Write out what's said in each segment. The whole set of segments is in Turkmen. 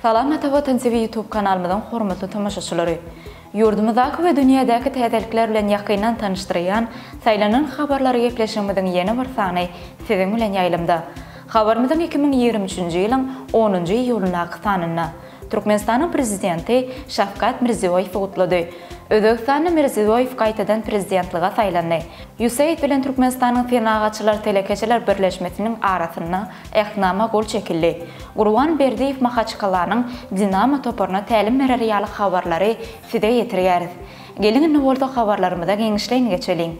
Salam Ata Watan TV YouTube kanalymyzyň hormatly tomaşaçylary! Ýurdumyzdaky we dünýädäki täzelikler bilen ýakyndan tanyşdyrýan Saýlanan habarlar gepleşigimiziň ýene bir sany siziň bilen ýaýlymda. Habarymyzyň 2023-nji ýylyň onunjy iýulyndaky sanynda. Türkmenistanyň Prezidenti Şawkat Mirziýoýewi gutlady. Özbegistanda Mirziýoýew gaýtadan prezidentlige saýlandy. USAID bilen Türkmenistanyň Senagatçylar telekeçiler birleşmesiniň arasynda Ähtnama gol çekildi. Gurban Berdiýew Mahaçkalanyň Dinamo toparyna tälim berer ýaly habarlary size ýetirýäris. Geliň indi bolsa habarlarymyza giňişleýin geçeliň.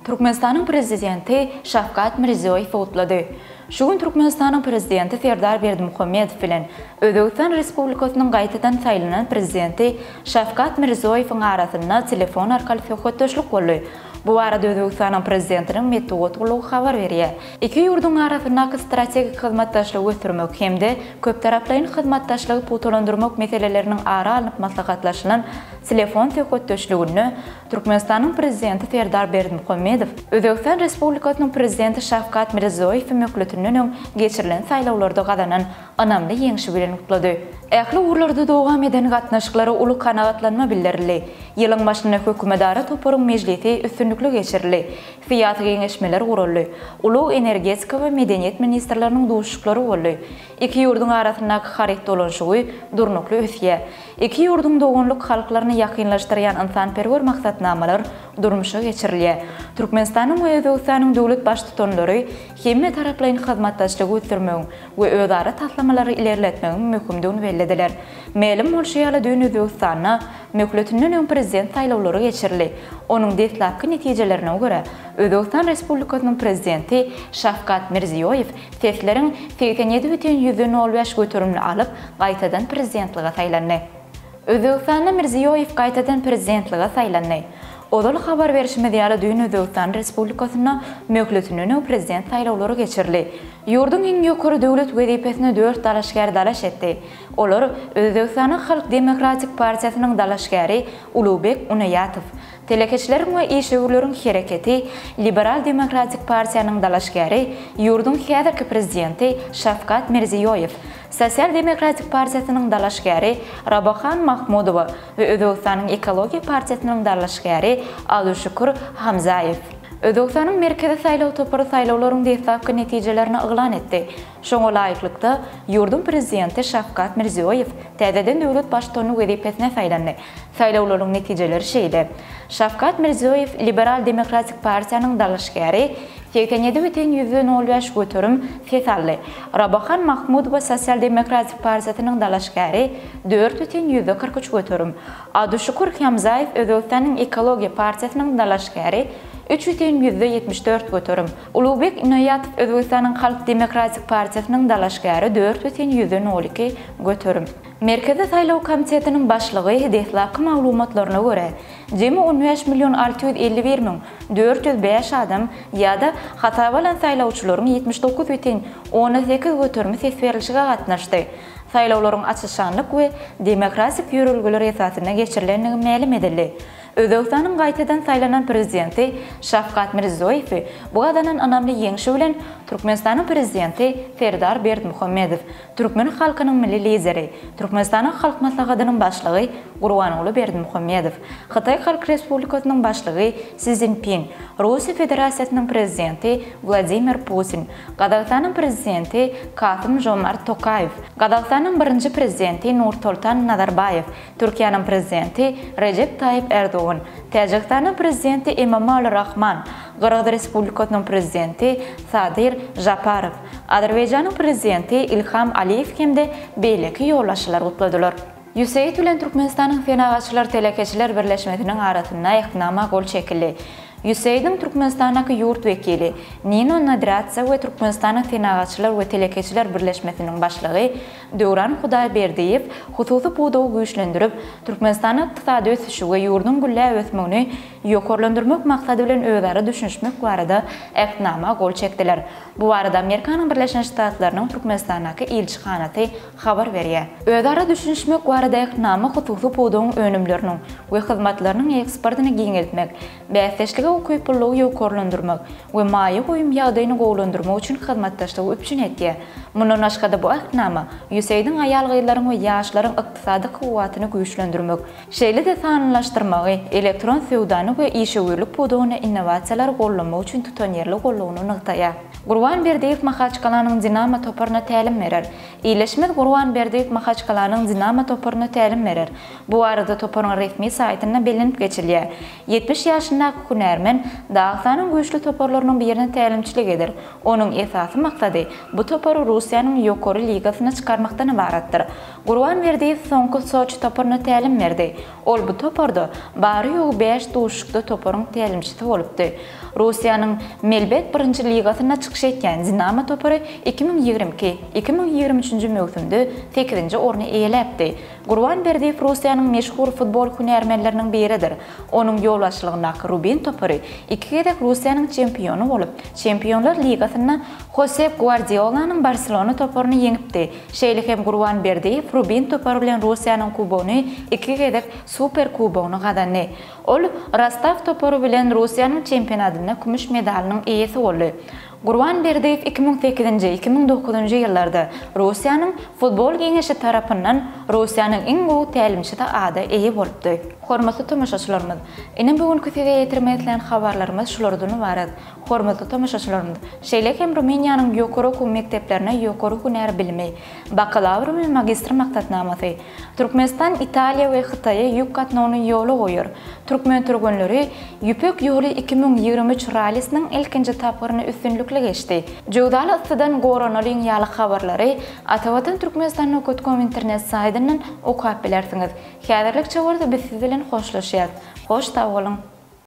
Türkmenistanyň Prezidenti Şawkat Mirziýoýewi gutlady. Şu gün Türkmenistanyň Prezidenti Serdar Berdimuhamedow bilen Özbegistan Respublikasynyň gaýtadan saýlanan Prezidenti Şawkat Mirziýoýewiň arasynda telefon arkaly söhbetdeşlik boldy. Bu barada Özbegistanyň Prezidentiniň metbugat gullugy habar berýär. Iki ýurduň arasyndaky strategik hyzmatdaşlygy ösdürmek hem-de köptaraplaýyn hyzmatdaşlygy pugtalandyrmak meseleleriniň ara alnyp maslahatlaşylan telefon söhbetdeşliginde Türkmenistanyň Prezidenti Serdar Berdimuhamedow Özbegistan Respublikasynyň Prezidenti Şawkat Mirziýoýewi möhletinden öň geçirilen saýlawlarda gazanan ynamly ýeňşi bilen gutlady. Ähli ugurlarda dowam eden gatnaşyklara uly kanagatlanma bildirildi. Ýylyň başynda hökümetara toparyň mejlisi üstünlikli geçirildi. Syýasy geňeşmeler guraldy. Ulag, energetika we medeniýet ministrleriniň duşuşyklary boldy. Iki ýurduň arasyndaky haryt dolanyşygy durnukly ösýär. Iki ýurduň doganlyk halklaryny ýakynlaşdyrýan ynsanperwer maksatnamalar durmuşa geçirilýär. Türkmenistanyň we Özbegistanyň döwlet Baştutanlary hemmetaraplaýyn hyzmatdaşlygy ösdürmegiň we özara taslamalary ilerletmegiň möhümdigini bellediler. Mälim bolşy ýaly, düýn Özbegistanda möhletinden öň prezident saýlawlary geçirildi. Onuň deslapky netijelerine görä, Özbegistan Respublikasynyň Prezidenti Şawkat Mirziýoýew sesleriň 87 bütin ýüzden nol bäş göterimini alyp, gaýtadan prezidentlige saýlandy. Özbegistanda Mirziýoýew gaýtadan prezidentlige saýlandy. Ozal habar berşimiz ýaly, düýn Özbegistan Respublikasynda möhletinden öň prezident saýlawlary geçirildi. Ýurduň iň ýokary döwlet wezipesine dört dalaşgär dalaş etdi. Olar, Özbegistanyň Halk demokratik partiýasynyň dalaşgäri Ulugbek Unaýatow, Telekeçileriň we işewürleriň hereketi, Liberal demokratik partiýanyň dalaşgäri, ýurduň häzirki prezidenti Şawkat Mirziýoýew, Sosial demokratik partiýasynyň dalaşgäri Rabahan Mahmudowa we Özbegistanyň Ekologiýa partiýasynyň dalaşgäri Aduşukur Hamzaýew. Özbegistanyň Merkezi saýlaw topary saýlawlaryň deslapky netijelerini yglan etdi. Şoňa laýyklykda, ýurduň Prezidenti Şawkat Mirziýoýew täzeden döwlet Baştutany wezipesine saýlandy. Saýlawlaryň netijeleri şeýle, Şawkat Mirziýoýew Liberal demokratik partiýanyň dalaşgäri 87 bütin ýüzde nol bäş göterim ses aldy. Rabahan Mahmudowa Sosial demokratik partiýasynyň dalaşgäri dört bütin 43% göterim. Aduşukur Hamzaýew Özbegistanyň Ekologiýa partiýasynyň dalaşgäri üç bütin 74% göterim. Ulugbek Inoýatow Özbegistanyň Halk demokratik partiýasynyň dalaşgäri dört bütin ýüzden nol iki göterim. Merkezi saýlaw komitetiniň başlygy deslapky maglumatlaryna görä, jemi 15 million 651 müň 405 adam ýa-da hasaba alan saýlawçylaryň 79 bütin onda sekiz göterimi ses berlişige gatnaşdy. Saýlawlaryň aç-açanlyk we demokratik ýörelgeler esasynda geçirilendigi mälim edildi. Özbegistanyň gaýtadan saýlanan Prezidenti Şawkat Mirziýoýewi bu gazanan ynamly ýeňşi bilen Türkmenistanyň Prezidenti Serdar Berdimuhamedow, türkmen halkynyň Milli Lideri, Türkmenistanyň Halk Maslahatynyň Başlygy Gurbanguly Berdimuhamedow, Hytaý Halk Respublikasynyň Başlygy Si Szinpin, Russiýa Federasiýasynyň Prezidenti Wladimir Putin, Gazagystanyň Prezidenti Kasym-Žomart Tokaýew, Gazagystanyň birinji Prezidenti Nursoltan Nazarbaýew, Türkiýäniň Prezidenti Rejep Taýyp Ärdogan, Täjigistanyň Prezidenti Emomali Rahman, Gyrgyz Respublikasynyň Prezidenti Sadyr Žaparow, Azerbaýjanyň Prezidenti Ilham Aliýew hem-de beýleki ýolbaşçylar gutladylar. USAID bilen Türkmenistanyň Senagatçylar telekeçiler birleşmesiniň arasynda Ähtnama gol çekildi. USAID-iň Türkmenistandaky ýurt wekili Nino Nadratsa we Türkmenistanyň Senagatçylar we telekeçiler birleşmesiniň başlygy Döwran Hudaýberdiýew hususy pudagy güýçlendirip, Türkmenistanyň ykdysady ösüşi we ýurduň gülläp ösmegini ýokarlandyrmak maksady bilen özara düşünişmek barada Ähtnama gol çekdiler. Bu barada Amerikanyň Birleşen Ştatlarynyň Türkmenistandaky ilçihanasy habar berýär. Özara düşünişmek barada Ähtnama hususy pudagyň önümleriniň we hyzmatlarynyň eksportyny giňeltmek, bäsdeşlige. ukyplylygy ýokarlandyrmak we maýa goýum ýagdaýyny gowulandyrmak üçin hyzmatdaşlygy üpjün edýär. Mundan başga-da bu Ähtnama USAID-iň aýal-gyzlaryň we ýaşlaryň ykdysady kuwwatyny güýçlendirmek, şeýle-de sanlylaşdyrmagy, elektron söwdany we işewürlik pudagynda innowasiýalary goldamak üçin tutanýerli goldawyny nygtaýar. Gurban Berdiýew Mahaçkalanyň Dinamo toparyna tälim berer. Ildeşimiz Gurban Berdiýew Mahaçkalanyň Dinamo toparyna tälim berer. Bu barada toparyň resmi saýtynda bellenip geçilýär. 70 ýaşyndaky hünärmen Dagystanyň güýçli toparlarynyň birine tälimçilik eder. Onuň esasy maksady bu topary Russiýanyň ýokary ligasyna çykarmakdan ybaratdyr. Gurban Berdiýew soňky Soçi toparyna tälim berdi. Ol bu toparda bary-ýogy bäş duşuşykda toparyň tälimçisi bolupdy. Russiýanyň Melbet birinji ligasynda çykyş etýän Dinamo topary 2022, 2023-nji möwsümde sekizinji orny eýeläpdi. Gurban Berdiýew Russiýanyň meşhur futbol hünärmenleriniň biridir. Onuň ýolbaşçylygyndaky Rubin topary iki gezek Russiýanyň çempiony bolup, Çempionlar ligasynda Hosep Guardiolanyň Barselona toparyny ýeňipdi. Şeýle hem Gurban Berdiýew Rubin topary bilen Russiýanyň kubogyny iki gezek Super kubogyny gazandy. Ol Rostow topary bilen Russiýanyň çempionatynda kümüş medalynyň eýesi boldy. Gurban Berdiýew 2008-nji, 2009-njy ýyllarda Russiýanyň Futbol geňeşi tarapyndan Russiýanyň iň gowy tälimçisi ada eýe bolupdy. Hormatly tomaşaçylarymyz, ine bu günki size ýetirmek islän habarlarymyz şulardan ybarat. Hormatly tomaşaçylarymyz, şeýle hem Rumyniýanyň ýokary okuw mekdeplerine ýokary hünär bilimi, bakalawr we magistr maksatnamasy, Türkmenistan Italiýa we Hytaýa ýük gatnawyny ýola goýar. Türkmen türgenleri Ýüpek ýoly 2023 rallisiniň ilkinji tapgyryny üstünlikli geçdi. Jöwzaly yssydan goranalyň ýaly habarlary Atavatan Türkmenistan nokat kom internet saýtyndan okap bilersiňiz. Häzirlikçe bolsa biz siz bilen hoşlaşýas. Hoş sag boluň!